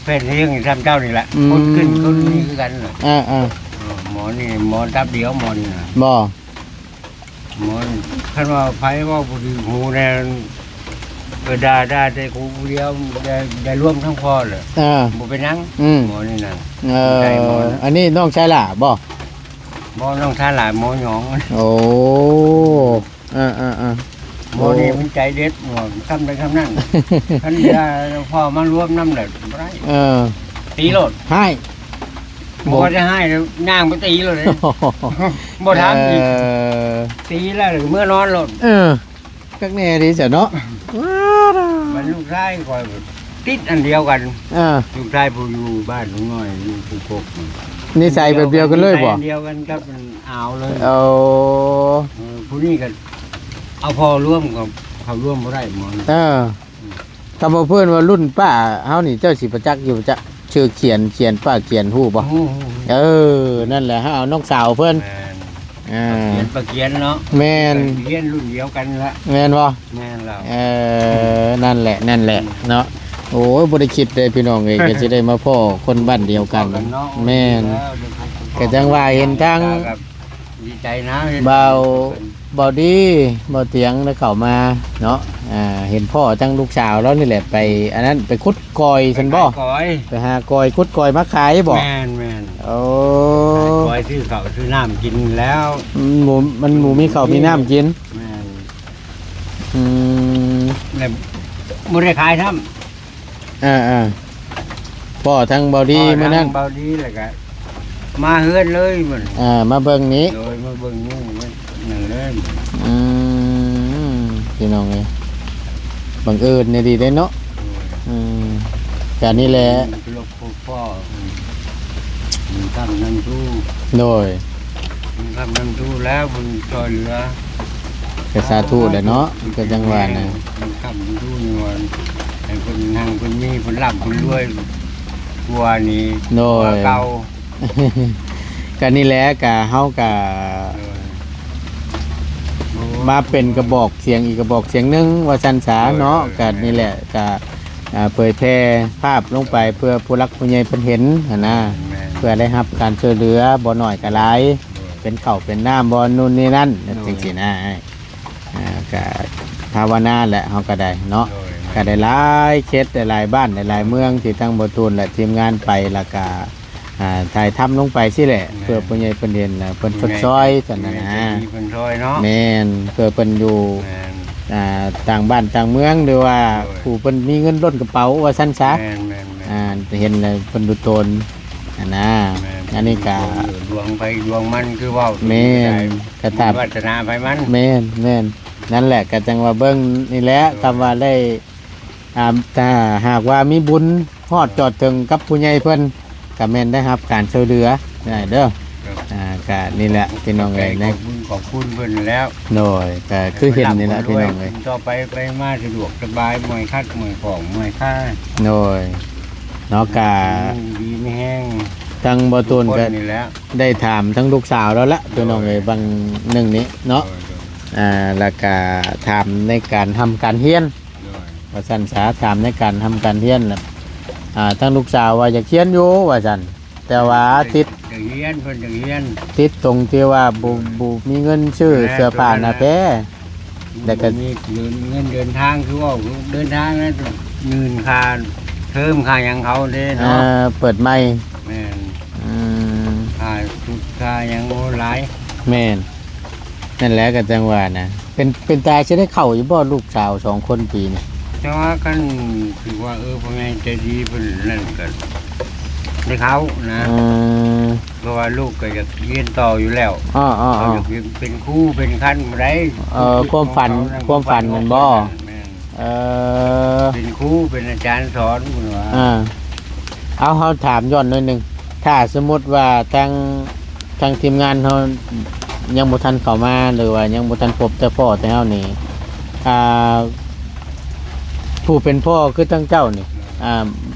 ແຟນເຮັງສ່ຳເຈົ້ານີ້ແຫຼະ. ອືມ ຄົນຂຶ້ນຄົນນີ້ຄືກັນນະ. ເອີໆ ເອີ ໝໍນີ້ໝໍຕັບດຽວ ໝໍນີ້ນະ. ບໍ່ ໝໍນີ້ ຄັນວ່າໃຜເວົ້າບໍ່ຖືກຫູແດ່ ກໍດ່າ ດ່າແຕ່ກູຜູ້ດຽວ ໄດ້ ໄດ້ລວມທັງພໍ່ແຫຼະ. ເອີ ບໍ່ເປັນຫຍັງ. ອືມ ໝໍນີ້ນະ. ເອີ ໃຈໝໍນະ. ອັນນີ້ນ້ອງຊາຍຫຼ້າບໍ່? ບໍ່ ນ້ອງຊາຍຫຼ້າ ໝໍຫຍອງ. ໂອ້ ເອີໆໆ ໝໍນີ້ມັນໃຈເດັດ ໝໍ ຄຳໃດຄຳນັ້ນ. ຄັນຢ່າພໍ່ມາລວມນຳແຫຼະບໍ່ໄດ້. ເອີ ຕີໂລດ ຮ້າຍ. ບໍ່ວ່າຈະຮ້າຍ ຍ່າງໄປຕີໂລດເດ້ ບໍ່ຖາມອີກ. ເອີ ຕີແລ້ວເມືອນອນໂລດ. ເອີ ຄັກແນ່ເດຊະເນາະ. ມັນລູກຊາຍຂ້ອຍຕິດອັນດຽວກັນ. ເອີ ລູກຊາຍຜູ້ຢູ່ບ້ານລຸງນ້ອຍ ຢູ່ພູກົກ ນິໄສແບບດຽວກັນເລີຍບໍ່? ນິໄສອັນດຽວກັນກັບ ອາວເລີຍ. ໂອ້ ເອີ ຜູ້ນີ້ກໍເອົາພໍ່ລວມ ກໍເຂົ້າລວມບໍ່ໄດ້ໝໍ. ເອີ ຄຳວ່າເພິ່ນວ່າລຸ້ນປ້າເຮົານີ້ ເຈົ້າຊິປະຈັກຢູ່ບໍ່ຈັກ? ຊື່ຂຽນ ຂຽນ ປ້າຂຽນ ຮູ້ບໍ່? ຮູ້ ຮູ້ ເອີ ນັ້ນແຫຼະ ເຮົາເອົານ້ອງສາວເພິ່ນ. ແມ່ນ ອ່າ ຂຽນ ປ້າຂຽນເນາະ. ແມ່ນ ຮຽນລຸ້ນດຽວກັນລະ. ແມ່ນບໍ່? ແມ່ນແລ້ວ. ເອີ ນັ້ນແຫຼະ ນັ້ນແຫຼະເນາະ. ໂອ້ຍ ບໍ່ໄດ້ຄິດເດ້ພີ່ນ້ອງເອີຍ ກໍຊິໄດ້ມາພໍ້ຄົນບ້ານດຽວກັນ. ພໍ້ກັນເນາະ. ແມ່ນ ດີແລ້ວ ກໍຈັ່ງວ່າເຫັນທາງ ດີໃຈນະ ເຫັນ ບ່າວ ບ່າວດີ ບ່າວຕຽງໄດ້ເຂົ້າມາເນາະ. ອ່າ ເຫັນພໍ່ທັງລູກສາວລາວນີ້ແຫຼະ ໄປອັນນັ້ນ ໄປຂຸດກ້ອຍຊັ້ນບໍ່? ໄປຫາກ້ອຍ ໄປຫາກ້ອຍ ຂຸດກ້ອຍມາຂາຍບໍ່? ແມ່ນໆ. ໂອ້ ຫາກ້ອຍຊື້ເຂົ້າຊື້ນ້ຳກິນແລ້ວ ມັນບໍ່ ມັນບໍ່ມີເຂົ້າມີນ້ຳກິນ. ແມ່ນ. ອືມ ແລ້ວບໍ່ໄດ້ຂາຍຊ້ຳ. ເອີໆ ພໍ້ທັງເບົາດີມື້ນັ້ນ ເບົາດີ ແລ້ວກະມາເຮືອນເລີຍມັນ. ອ່າ ມາເບິ່ງນີ້ ໂດຍ ມາເບິ່ງນີ້ ນັ້ນເລີຍ. ອືມ ພີ່ນ້ອງເອີຍ ບັງເອີນດີເດ້ເນາະ. ໂດຍ. ອືມ ກະນີ້ແຫຼະ ເປັນໂລກໂຄພໍ່ ອືມ ບຸນຄ້ຳນຳຊູ. ໂດຍ. ບຸນຄ້ຳນຳຊູແລ້ວ ບຸນຊ່ອຍເຫຼືອ ກໍສາທຸແຫຼະເນາະ. ກໍຈັ່ງວ່ານະ ບຸນຄ້ຳນຳຊູນີ້ວ່າ ໃຫ້ເພິ່ນຮັ່ງເພິ່ນມີ ເພິ່ນລ່ຳເພິ່ນລວຍກວ່ານີ້ ໂດຍ ກວ່າເກົ່າ. ກໍນີ້ແຫຼະ ກໍເຮົາກໍ ໂດຍ ມາເປັນກະບອກສຽງອີກກະບອກສຽງໜຶ່ງວ່າຊັ້ນສາເນາະ. ໂດຍ ກໍນີ້ແຫຼະ ກໍ ອ່າ ເຜີຍແຜ່ພາບລົງໄປເພື່ອຜູ້ຫຼັກຜູ້ໃຫຍ່ເພິ່ນເຫັນຫັ້ນນະ. ແມ່ນ ເພື່ອໄດ້ຮັບການຊ່ວຍເຫຼືອບໍ່ໜ້ອຍກໍຫຼາຍ ໂດຍ ເປັນເຂົ້າເປັນນ້ຳບໍ່ ໂນ່ນນີ້ນັ້ນ ໂດຍ ຈັ່ງຊີ້ນະ. ອ່າ ກະພາວະນາແຫຼະ ເຮົາກໍໄດ້ເນາະ. ໂດຍ ກໍໄດ້ຫຼາຍເຂດ ໄດ້ຫຼາຍບ້ານ ໄດ້ຫຼາຍເມືອງ ທີ່ທັງບໍ່ຕູນ ແລະ ທີມງານໄປ ແລ້ວກະ ອ່າ ຖ່າຍທຳລົງໄປຊີ້ແຫຼະ. ແມ່ນ ເພື່ອຜູ້ໃຫຍ່ເພິ່ນເຫັນ ແລະ ເພິ່ນຊົດຊ່ອຍຊັ້ນນະ. ແມ່ນ ເພິ່ນຊ່ອຍເນາະ. ແມ່ນ ເພື່ອເພິ່ນຢູ່ ແມ່ນ ອ່າ ຕ່າງບ້ານຕ່າງເມືອງ ຫຼືວ່າ ໂດຍ ຜູ້ເພິ່ນມີເງິນລົ້ນກະເປົາວ່າຊັ້ນສາ. ແມ່ນໆໆ. ອ່າ ເຫັນແລ້ວເພິ່ນດູໂຕນຫັ້ນນະ. ແມ່ນ ອັນນີ້ກະ ດວງໃຜດວງມັນ ຄືເວົ້າ. ແມ່ນ ກະຕາມວາດສະໜາໃຜມັນ. ແມ່ນໆ. ນັ້ນແຫຼະ ກະຈັ່ງວ່າເບິ່ງນີ້ແຫຼະ. ໂດຍ ຄຳວ່າໄດ້ ອ່າ ຖ້າຫາກວ່າມີບຸນຮອດຈອດເຖິງກັບຜູ້ໃຫຍ່ເພິ່ນ ກະແມ່ນໄດ້ຮັບການຊ່ວຍເຫຼືອໄດ້ເດີ. ໂດຍ ອ່າ ກະນີ້ແຫຼະພີ່ນ້ອງເອີຍ ຂອບຄຸນ ຂອບຄຸນເພິ່ນແລ້ວ. ໂດຍ ກະຄືເຫັນນີ້ແຫຼະພີ່ນ້ອງເອີຍ ຕໍ່ໄປໄປມາສະດວກສະບາຍ ເມື່ອຍຄັດເມື່ອຍຂອງເມື່ອຍຄາ. ໂດຍ ເນາະ ກະ ຢູ່ດີມີແຮງ ທັງບໍ່ຕູນກະໄດ້ຖາມທັງລູກສາວແລ້ວລະ ໂດຍ ພີ່ນ້ອງເອີຍ ບາງໜຶ່ງນີ້ເນາະ. ໂດຍໆ. ອ່າ ແລ້ວກະຖາມໃນການຮ່ຳການຮຽນ ໂດຍ ວ່າຊັ້ນສາ. ຖາມໃນການຮ່ຳການຮຽນ ອ່າ ທາງລູກສາວວ່າຢາກຮຽນຢູ່ວ່າຊັ້ນ ແຕ່ວ່າຕິດ ຢາກຮຽນ ເພິ່ນຢາກຮຽນ ຕິດຕົງທີ່ວ່າບໍ່ ໂດຍ ບໍ່ມີເງິນຊື້ເສື້ອຜ້າໜ້າແພ. ແລ້ວກໍ ບໍ່ມີເງິນເດີນທາງ ຄືເວົ້າເດີນທາງນັ້ນ ຍື່ນຄ່າເທີມຄ່າຫຍັງເຂົາເດ້ເນາະ ເອີ ເປີດໃໝ່ ແມ່ນ ອືມ ຄ່າຊຸດຄ່າຫຍັງ ໂອ້ ຫຼາຍ ແມ່ນ ນັ້ນແຫຼະ ກໍຈັ່ງວ່ານະ ເປັນ ເປັນຕາຊິໄດ້ເຂົ້າຢູ່ບໍ່ ລູກສາວສອງຄົນປີນີ້? ແຕ່ວ່າຄັນຖືວ່າ ເອີ ພໍ່ໃຫຍ່ໃຈດີເພິ່ນນັ້ນກໍໄດ້ເຂົ້ານະ ອືມ ເພາະວ່າລູກກໍຢາກຮຽນຕໍ່ຢູ່ແລ້ວ ອໍໆໆ ກໍຢາກເປັນ ເປັນຄູເປັນຄັນບໍ່ໄດ້ ເອີ ຄວາມຝັນ ຄວາມຝັນແມ່ນບໍ່? ແມ່ນ ເອີ ເປັນຄູເປັນອາຈານສອນເພິ່ນວ່າ ອ່າ ເອົາ ເຮົາຖາມຍ້ອນໜ້ອຍໜຶ່ງ ຖ້າສົມມຸດວ່າທາງ ທາງທີມງານເຮົາຍັງບໍ່ທັນເຂົ້າມາ ຫຼືວ່າຍັງບໍ່ທັນພົບແຕ່ພໍ່ແຕ່ເຮົານີ້ ອ່າ ຜູ້ເປັນພໍ່ຄືທາງເຈົ້ານີ້ ອ່າ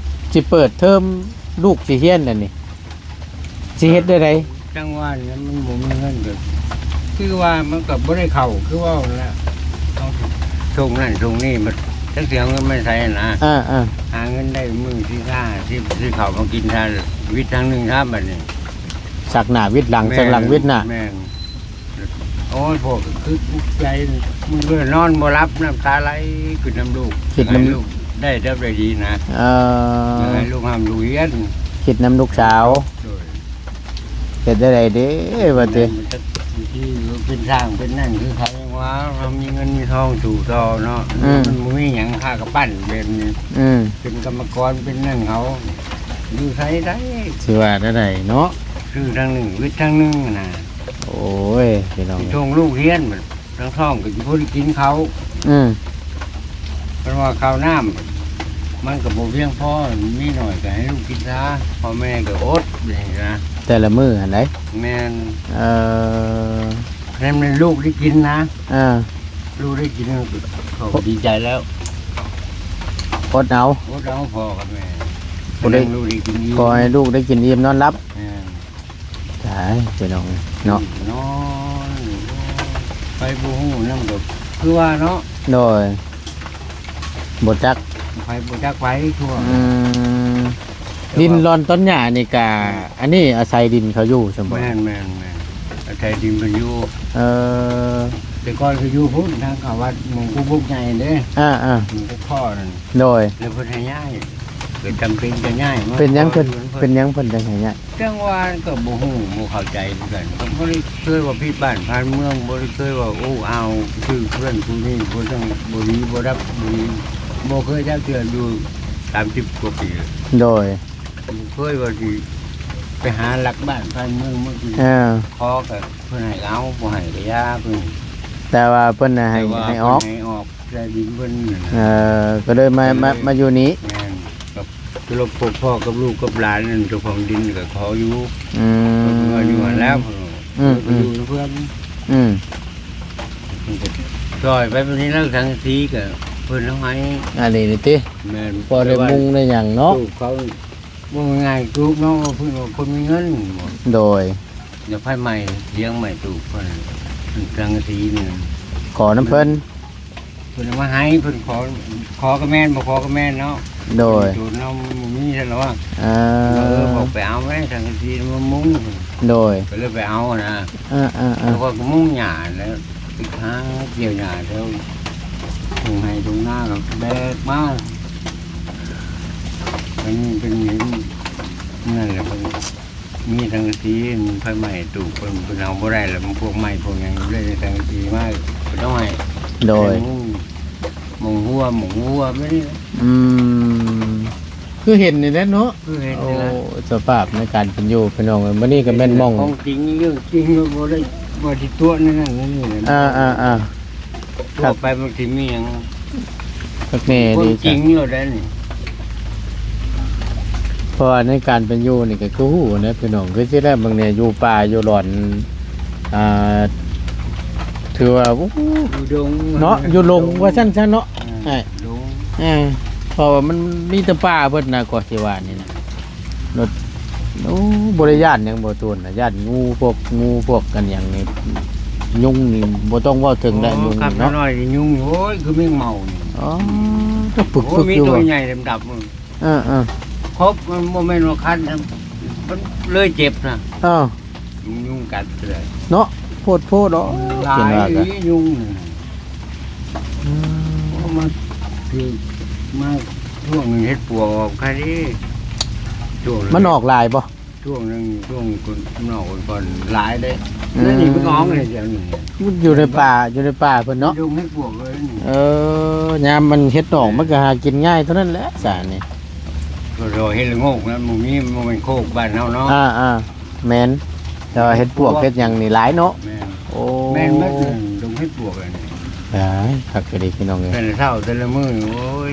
ຊິເປີດເທີມລູກຊິຮຽນແລ້ວນີ້ ຊິເຮັດແນວໃດ? ຈັ່ງວ່ານີ້ ມັນບໍ່ມີເງິນກໍ ຄືວ່າມັນກໍບໍ່ໄດ້ເຂົ້າ ຄືເວົ້ານັ້ນແຫຼະ ເອົາ ຊ່ວງນັ້ນຊ່ວງນີ້ ມັນຈັກຊິເອົາເງິນມາໃສນະ ອ່າໆ ຫາເງິນໄດ້ມື້ທີ່ຫ້າ ທີ່ ທີ່ເຂົ້າມາກິນຊາ ວິດທາງໜຶ່ງຊະບັດນີ້ ຊັກໜ້າວິດຫຼັງ ແມ່ນ ຊັກຫຼັງວິດໜ້າ ແມ່ນ ໂອ້ຍ ພວກກໍຄິດໃຈ ມື້ນອນບໍ່ຫຼັບ ນ້ຳຕາໄຫຼ ຄິດນຳລູກ ຄິດນຳ ໃຫ້ລູກໄດ້ດີນະ ເອີ ຢາກໃຫ້ລູກຮ່ຳລູກຮຽນ ຄິດນຳລູກສາວ ໂດຍ ເຮັດແນວໃດເດ້ວ່າຕິ ທີ່ເປັນຊ່າງເປັນນັ້ນຄືເຂົາຍັງວ່າ ເຮົາມີເງິນມີທອງສູ້ຕໍ່ເນາະ ອືມ ມັນບໍ່ມີຫຍັງ ຄ່າກະປັ້ນແບບນີ້ ອືມ ເປັນກຳມະກອນເປັນນັ້ນເຂົາ ຢູ່ໃສໄດ້ ຊິວ່າແນວໃດເນາະ ຄືທາງໜຶ່ງວິດທາງໜຶ່ງນະ ໂອ້ຍ ພີ່ນ້ອງ ສົ່ງລູກຮຽນ ທາງທ້ອງກໍຊິບໍ່ໄດ້ກິນເຂົ້າ ອືມ ເພິ່ນວ່າເຂົ້ານ້ຳ ມັນກໍບໍ່ພຽງພໍ ມີໜ້ອຍກໍໃຫ້ລູກກິນຊາ ພໍ່ແມ່ກໍອົດ ແບບນີ້ນະ ແຕ່ລະມື້ຫັ້ນໃດ ແມ່ນ ເອີ ໃຫ້ມັນລູກໄດ້ກິນນະ ເອີ ລູກໄດ້ກິນ ເຂົາກໍດີໃຈແລ້ວ ອົດເອົາ ອົດເອົາ ພໍ່ກັບແມ່ ບໍ່ໄດ້ ໃຫ້ລູກໄດ້ກິນອີ່ມ ຂໍໃຫ້ລູກໄດ້ກິນອີ່ມນອນຫຼັບ ແມ່ນ ຕາຍ ພີ່ນ້ອງເອີຍເນາະ ນອນ ໄປບໍ່ຮູ້ນຳ ກໍຄືວ່າເນາະ ໂດຍ ບໍ່ຈັກ ໃຜບໍ່ຈັກໄປທົ່ວ ອືມ ແຕ່ວ່າ ດິນລອນຕອນຫຍ້ານີ້ກະ ອັນນີ້ອາໄສດິນເຂົາຢູ່ຊັ້ນບໍ່? ແມ່ນໆໆ ອາໄສດິນເພິ່ນຢູ່ ເອີ ແຕ່ກ່ອນກໍຢູ່ພຸ້ນ ທາງເຂົ້າວັດໝູ່ກຸບຸກໃຫຍ່ເດ້ ອ່າໆ ໝູ່ກຸພໍ່ນັ້ນ ໂດຍ ແລ້ວເພິ່ນໃຫ້ຍ້າຍ ກໍຈຳເປັນກໍຍ້າຍມາ ເປັນຫຍັງເພິ່ນ ເປັນຫຍັງເພິ່ນຈັ່ງໃຫ້ຍ້າຍ? ຈັ່ງວ່າກໍບໍ່ຮູ້ ບໍ່ເຂົ້າໃຈຄືກັນ ກໍບໍ່ໄດ້ເຄີຍວ່າຜິດບ້ານຜ່ານເມືອງ ບໍ່ໄດ້ເຄີຍວ່າ ໂອ້ ອ້າວ ຊື່ເພື່ອນຜູ້ນີ້ບໍ່ຈັ່ງ ບໍ່ດີ ບໍ່ດັບ ບໍ່ດີ ບໍ່ເຄີຍຈັກເທື່ອ ຢູ່ສາມສິບກວ່າປີ ໂດຍ ບໍ່ເຄີຍວ່າຊິໄປຫາລັກບ້ານຜ່ານເມືອງມາກິນ ເອີ ຂໍກໍເພິ່ນໃຫ້ເອົາ ບໍ່ໃຫ້ກໍຢ່າເພິ່ນ ແຕ່ວ່າເພິ່ນໃຫ້ ແຕ່ວ່າໃຫ້ອອກ ເພິ່ນໃຫ້ອອກ ແຕ່ດິນເພິ່ນນັ້ນນະ ເອີ ກໍເລີຍມາ ເອີ ມາ ມາຢູ່ນີ້ ແມ່ນ ກັບ ສະຫຼຸບພົບພໍ້ກັບລູກກັບຫຼານນັ້ນ ເຈົ້າຂອງດິນກໍຂໍຢູ່ ອືມ ເພິ່ນວ່າຢູ່ຫັ້ນແລ້ວ ອືມ ເພິ່ນກໍຢູ່ນຳເພິ່ນ ອືມ ເພິ່ນກໍຊ່ອຍໄປ ບັດນີ້ແລ້ວສັງກະສີກໍເພິ່ນເອົາໃຫ້ ອັນນີ້ຕິ ແມ່ນ ພໍໄດ້ມຸງໄດ້ຫຍັງເນາະ ລູກເຂົາ ເວົ້າງ່າຍໆ ລູກເນາະ ວ່າເພິ່ນວ່າຄົນມີເງິນ ໂດຍ ແລ້ວໄຟໄໝ້ ຖຽງໄໝ້ຕູກເພິ່ນ ສັງກະສີນີ້ ຂໍນຳເພິ່ນ ເພິ່ນເອົາມາໃຫ້ ເພິ່ນຂໍ ຂໍກໍແມ່ນ ບໍ່ຂໍກໍແມ່ນເນາະ ໂດຍ ໂຈນເຮົາບໍ່ມີຊັ້ນລະວ່າ ເອີ ເອີ ບອກໄປເອົາໄວ້ ສັງກະສີມາມຸງ ໂດຍ ກໍເລີຍໄປເອົານະ ເອີໆໆ ແລ້ວກໍມຸງຫຍ້າແລ້ວ ໄປຫາກ່ຽວຫຍ້າແຖວທົ່ງໄຮ່ທົ່ງນາ ກໍແບກມາ ມັນເປັນເຫັນ ນັ້ນແຫຼະ ເພິ່ນ ມີສັງກະສີ ມັນໄຟໄໝ້ຕູກເພິ່ນ ເພິ່ນເອົາບໍ່ໄດ້ແລ້ວ ມັນພວກໄມ້ພວກຫຍັງເລີຍ ສັງກະສີມາເພິ່ນເອົາໃຫ້ ໂດຍ ມຸງຫົວ ມຸງຫົວໄປນີ້ ອືມ ຄືເຫັນນີ້ແຫຼະເນາະ ຄືເຫັນນີ້ແຫຼະ ໂອ້ ສະພາບໃນການເປັນຢູ່ ພີ່ນ້ອງເອີຍ ມື້ນີ້ກໍແມ່ນໝ່ອງ ຂອງຈິງ ເລື່ອງຈິງ ບໍ່ໄດ້ວ່າຊິຕົວະນັ້ນນັ້ນນີ້ ອ່າໆໆ ທົ່ວໄປມັນຊິມີຫຍັງ ຄັກແນ່ດີ ຄວາມຈິງຢູ່ໄດ໋ນີ້ ເພາະວ່າໃນການເປັນຢູ່ນີ້ກໍຄືຮູ້ນະພີ່ນ້ອງ ຄືຊິແລ້ວເບິ່ງແດ່ ຢູ່ປ່າຢູ່ລອນ ອ່າ ຖືວ່າ ໂອ້ ຢູ່ດົງ ເນາະ ຢູ່ດົງວ່າຊັ້ນຊະເນາະ ອ່າ ດົງ ເອີ ເພາະວ່າມັນມີແຕ່ປ່າເບິດນະ ກໍຊິວ່ານີ້ນະ ໂອ້ ບໍ່ໄດ້ຢ້ານຫຍັງບໍ່ ໂຕນນະ ຢ້ານງູ ພວກງູ ພວກອັນຫຍັງນີ້ ຍຸງນີ້ບໍ່ຕ້ອງເວົ້າເຖິງແລ້ວ ໂອ້ ຍຸງນີ້ເນາະ ຄັບນ້ອຍນີ້ຍຸງ ໂອ້ຍ ຄືແມງເມົານີ້ ອໍ ປຶກໆ ໂອ້ ຢູ່ ມີໂຕໃຫຍ່ດຳໆ ເອີໆ ຄົບ ມັນບໍ່ແມ່ນວ່າຄັນນະ ມັນເລີຍເຈັບນະ ເອີ ຍຸງກັດເລີຍເນາະ ໂພດໂພດດອກ ຫຼາຍ ເປັນວ່າກັນ ຍຸງ ຄືມາຊ່ວງໜຶ່ງເຮັດປວກອອກຄ່າເດ້ ຊ່ວງ ມັນອອກຫຼາຍບໍ່? ຊ່ວງໜຶ່ງ ຊ່ວງກ່ອນ ມັນອອກກ່ອນຫຼາຍເດ້ ອືມ ແລ້ວນີ້ມັນກໍອອກເລີຍດຽວນີ້ ມັນຢູ່ໃນປ່າ ຢູ່ໃນປ່າເພິ່ນເນາະ ດົງເຮັດປວກເລີຍນີ້ ເອີ ຍາມມັນເຮັດອອກ ມັນກໍຫາກິນງ່າຍເທົ່ານັ້ນແຫຼະ ສານີ້ ກໍເຮັດລະໂງກນັ້ນ ບໍ່ມີ ບໍ່ແມ່ນໂຄກບ້ານເຮົາເນາະ ອ່າໆ ແມ່ນ ແຕ່ວ່າເຮັດປວກເຮັດຫຍັງນີ້ຫຼາຍເນາະ ແມ່ນ ໂອ້ ແມ່ນໝົດ ດົງເຮັດປວກອັນນີ້ ອ້າຍ ຄັກອີ່ຫຼີພີ່ນ້ອງເອີຍ ແຕ່ລະເຊົ້າແຕ່ລະມື້ ໂອ້ຍ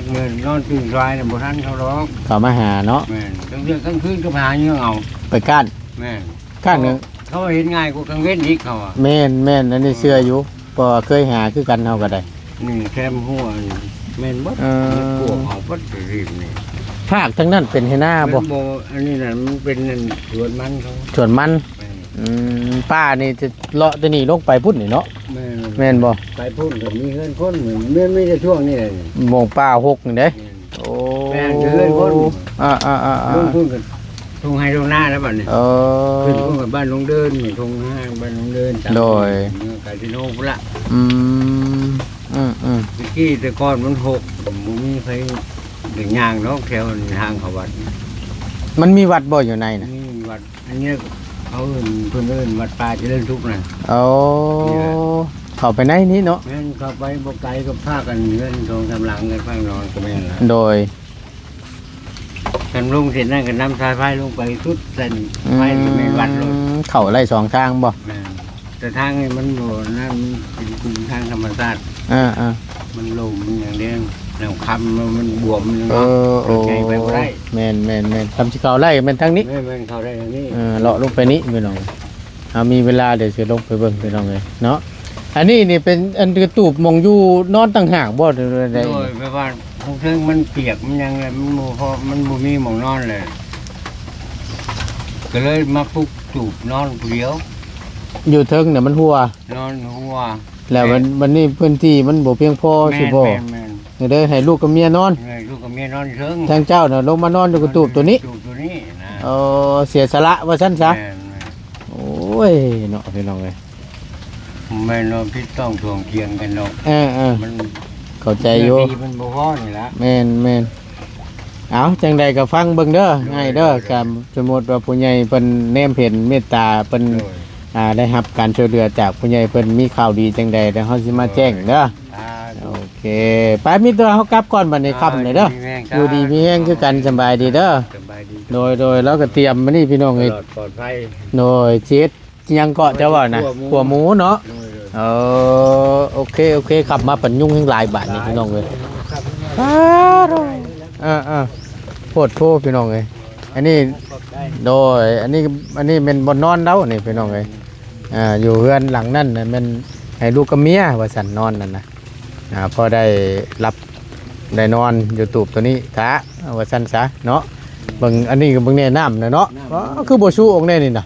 ນອນຕື່ນສາຍນະ ບໍ່ທັນເຂົາດອກ ເຂົາມາຫາເນາະ ແມ່ນ ກາງເທື່ອກາງຄືນກໍໄປຫາເຫຍື່ອງເອົາ ໄປກ້ານ ແມ່ນ ກ້ານ ເຂົາວ່າເຮັດງ່າຍກວ່າກາງເວັນອີກ ເຂົາວ່າ ແມ່ນໆ ອັນນີ້ເຊື່ອຢູ່ ເພາະວ່າເຄີຍຫາຄືກັນ ເຮົາກໍໄດ້ ນີ້ແຄມຫົວນີ້ແມ່ນເບິດ ເອີ ພວກເຮົາເບິດ ທີ່ນີ້ ພາກທາງນັ້ນເປັນໄຮ່ນາບໍ່? ບໍ່ ອັນນີ້ນະ ມັນເປັນອັນສວນມັນເຂົາ ສວນມັນ ແມ່ນ ອືມ ປ່ານີ້ຈະເລາະແຕ່ນີ້ລົງໄປພຸ້ນນີ້ເນາະ ແມ່ນ ແມ່ນບໍ່? ໄປພຸ້ນກໍມີເຮືອນຄົນ ແມ່ນ ມີແຕ່ຊ່ວງນີ້ແຫຼະ ໝ່ອງປ່າຮົກນີ້ເດ້ ແມ່ນ ໂອ້ ແມ່ນ ເຮືອນຄົນ ອ່າໆໆໆ ລົງພຸ້ນກໍທົ່ງໄຮ່ທົ່ງນາແລ້ວບັດນີ້ ເອີ ຂຶ້ນພຸ້ນກໍບ້ານດົງເດີນ ທົ່ງນາບ້ານດົງເດີນ ໂດຍ ເມືອງກາສິໂນພຸ້ນລະ ອືມ ອືມໆ ແຕ່ກີ້ແຕ່ກ່ອນມັນຮົກ ບໍ່ມີໃຜໄດ້ຍ່າງດອກແຖວທາງເຂົ້າວັດ ມັນມີວັດບໍ່ຢູ່ໃນນະ? ມີວັດ ອັນນີ້ເຂົາເອີ້ນ ເພິ່ນເອີ້ນວັດປ່າຈະເລີນສຸກນະ ໂອ້ ນີ້ແຫຼະ ເຂົ້າໄປໃນນີ້ເນາະ ແມ່ນ ເຂົ້າໄປບໍ່ໄກກໍພາກັນເຮືອນສອງສາມຫຼັງກັນພາກັນນອນກໍແມ່ນລະ ໂດຍ ຄັນລົງເສັ້ນນັ້ນກໍນຳສາຍໄຟລົງໄປສຸດເສັ້ນໄຟ ອືມ ແມ່ນວັດໂລດ ເຂົ້າໄດ້ສອງທາງບໍ່? ແມ່ນ ແຕ່ທາງນີ້ມັນບໍ່ນັ້ນ ມັນເປັນກຸ່ມທາງທຳມະຊາດ ເອີໆ ມັນລົມ ມັນຫຍັງເດ້ ນ້ຳຄຳ ມັນບວມ ມັນ ເອີ ໂອ້ ໃຫຍ່ໄປບໍ່ໄດ້ ແມ່ນໆໆ ຄັນຊິເຂົ້າໄດ້ແມ່ນທາງນີ້ ແມ່ນໆ ເຂົ້າໄດ້ທາງນີ້ ເອີ ເລາະລົງໄປນີ້ພີ່ນ້ອງ ເຮົາມີເວລາດຽວຊິລົງໄປເບິ່ງພີ່ນ້ອງເອີຍເນາະ ອັນນີ້ນີ້ເປັນອັນກະຕູບໝ່ອງຢູ່ນອນຕ່າງຫາກບໍ່ ຫຼືວ່າໃດ? ໂດຍ ແບບວ່າທາງເທິງມັນປຽກ ມັນຫຍັງແລ້ວ ມັນບໍ່ພໍ ມັນບໍ່ມີໝ່ອງນອນແລ້ວ ກໍເລີຍມາປຸກຕູບນອນຜູ້ດຽວ ຢູ່ເທິງນະມັນຮົ່ວ ນອນຮົ່ວ ແລ້ວບັດ ແມ່ນ ບັດນີ້ພື້ນທີ່ມັນບໍ່ພຽງພໍ ແມ່ນ ຊິບໍ່ ແມ່ນໆ ກໍເລີຍໃຫ້ລູກກັບເມຍນອນ ໃຫ້ລູກກັບເມຍນອນເທິງ ທາງເຈົ້ານະລົງມານອນຢູ່ກະຕູບໂຕນີ້ ຕູບໂຕນີ້ນະ ເອີ ເສຍສະຫຼະວ່າຊັ້ນຊະ ແມ່ນໆ ໂອ້ຍເນາະ ພີ່ນ້ອງເອີຍ ແມ່ນເນາະ ຜິດຕ້ອງຖວງຖຽງກັນເນາະ ເອີໆ ມັນເຂົ້າໃຈຢູ່ ເນື້ອທີ່ມັນບໍ່ພໍນີ້ລະ ແມ່ນໆ ເອົາ ຈັ່ງໃດກໍຟັງເບິ່ງເດີ ໂດຍ ອ້າຍເດີ ໂດຍ ກໍສົມມຸດວ່າຜູ້ໃຫຍ່ເພິ່ນແນມເຫັນເມດຕາ ເພິ່ນ ໂດຍ ອ່າ ໄດ້ຮັບການຊ່ວຍເຫຼືອຈາກຜູ້ໃຫຍ່ເພິ່ນ ມີຂ່າວດີຈັ່ງໃດ ແລ້ວເຮົາຊິມາແຈ້ງເດີ ໂດຍ ໂອເຄ ໄປ ມີແຕ່ເຮົາກັບກ່ອນບັດນີ້ ອ່າ ຄ່ຳແລ້ວເດີ ຢູ່ດີມີແຮງ ຢູ່ດີມີແຮງຄືກັນ ສະບາຍດີເດີ ສະບາຍດີ ໂດຍໆ ລາວກໍຕຽມມານີ້ພີ່ນ້ອງເອີຍ ປອດໄພ ໂດຍ ເຈັດ ຫຍັງເກາະເຈົ້າວ່ານະ ຂົ້ວໝູ ຂົ້ວໝູເນາະ ໂດຍໆ ເອີ ໂອເຄ ໂອເຄ ຂັບມາປັນຍຸງແຮງຫຼາຍບາດນີ້ພີ່ນ້ອງເອີຍ ປາດໂທ້ ເອີໆ ໂພດໂພພີ່ນ້ອງເອີຍ ອັນນີ້ ໂດຍ ອັນນີ້ ອັນນີ້ແມ່ນບ່ອນນອນລາວນີ້ພີ່ນ້ອງເອີຍ ອ່າ ຢູ່ເຮືອນຫຼັງນັ້ນນະແມ່ນໃຫ້ລູກກັບເມຍວ່າຊັ້ນ ນອນນັ້ນນະ ອ່າ ພໍໄດ້ຫຼັບໄດ້ນອນຢູ່ຕູບໂຕນີ້ທາ ວ່າຊັ້ນຊະເນາະ ເບິ່ງ ອັນນີ້ກໍເບິ່ງແນ່ນ້ຳນະເນາະ ນ້ຳ ອໍ ຄືບໍ່ຊູອອກແນ່ນີ້ນະ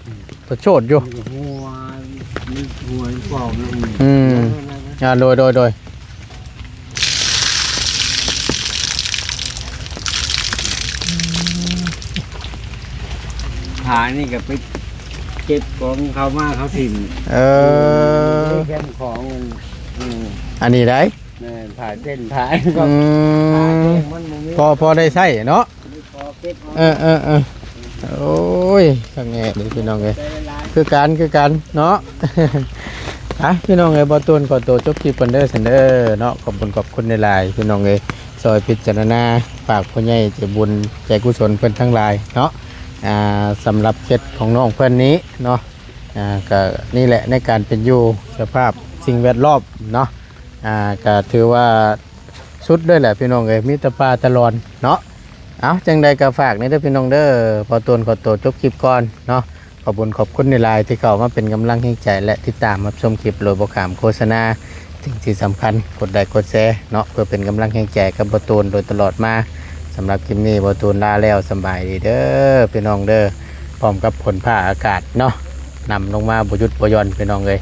ປະໂຊດຢູ່ ຫົວ ຫົວປອມ ອືມ ອ່າ ໂດຍ ໂດຍ ໂດຍ ຜານີ້ກໍໄປເກັບຂອງເຂົາມາ ເຂົາຖິ້ມ ເອີ ແຄມຂອງ ອືມ ອັນນີ້ໄດ໋ ແມ່ນ ຜ້າເສັ້ນຜ້າ ອືມ ມັນບໍ່ມີ ພໍ ພໍໄດ້ໃຊ້ເນາະ ເອີໆໆ ໂອ້ຍ ຄັກແນ່ເດ້ພີ່ນ້ອງເອີຍ ຄືກັນ ຄືກັນເນາະ ອ່ະ ພີ່ນ້ອງເອີຍ ບ່າວຕູນຂໍໂຕຈົບຄລິບກ່ອນເດີຊັ້ນເດີເນາະ ຂອບຄຸນຂອບຄຸນຫຼາຍໆ ພີ່ນ້ອງເອີຍ ຊ່ອຍພິຈາລະນາ ຝາກຜູ້ໃຫຍ່ໃຈບຸນໃຈກຸສົນເພິ່ນທັງຫຼາຍເນາະ ອ່າ ສຳລັບເຂດຂອງນ້ອງເພິ່ນນີ້ເນາະ ອ່າ ກໍນີ້ແຫຼະ ໃນການເປັນຢູ່ ສະພາບສິ່ງແວດລ້ອມເນາະ ອ່າ ກໍຖືວ່າສຸດເລີຍແຫຼະພີ່ນ້ອງເອີຍ ມີແຕ່ປ່າແຕ່ລອນເນາະ ເອົາ ຈັ່ງໃດກໍຝາກແດ່ເດີພີ່ນ້ອງເດີ ບ່າວຕູນຂໍໂຕຈົບຄລິບກ່ອນເນາະ ຂອບຄຸນຂອບຄຸນຫຼາຍໆ ທີ່ເຂົ້າມາເປັນກຳລັງແຮງໃຈ ແລະ ຕິດຕາມຮັບຊົມຄລິບໂດຍບໍ່ຂ້າມໂຄສະນາ ສິ່ງທີ່ສຳຄັນ ກົດໄລກົດແຊເນາະ ເພື່ອເປັນກຳລັງແຮງໃຈກັບບ່າວຕູນໂດຍຕະຫຼອດມາ ສຳລັບຄລິບນີ້ບ່າວຕູນລາແລ້ວ ສະບາຍດີເດີພີ່ນ້ອງເດີ ພ້ອມກັບຝົນຟ້າອາກາດເນາະ ນຳລົງມາບໍ່ຢຸດບໍ່ຢ່ອນພີ່ນ້ອງເອີຍ